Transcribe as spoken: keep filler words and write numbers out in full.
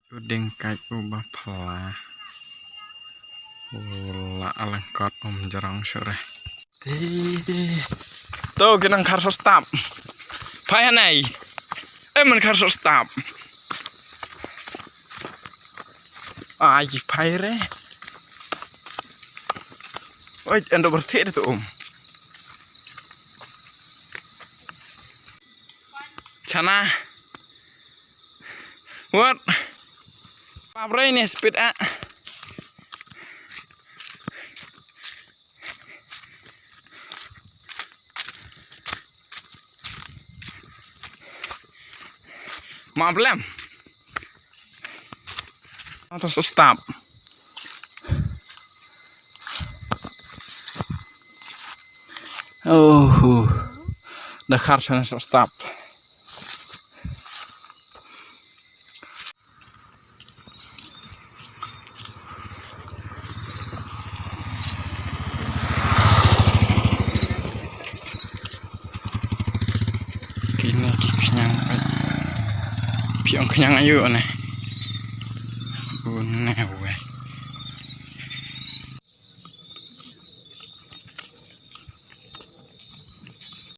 Tu ding kait u ba pla. U la alang kot um jarang sure. Ti, ti. Tu ki nang khar so stap. Phai hanai. Eh, man khar so stap. Ai, phai re. Oi, endo berthik tu um. Chana. What? Pap re ni speed ah. Ma blem. Atas stop. Oh, dah khar sana stop. Kine ki khñiang, ai. Phi ong khñiang aïu ne. Une weh.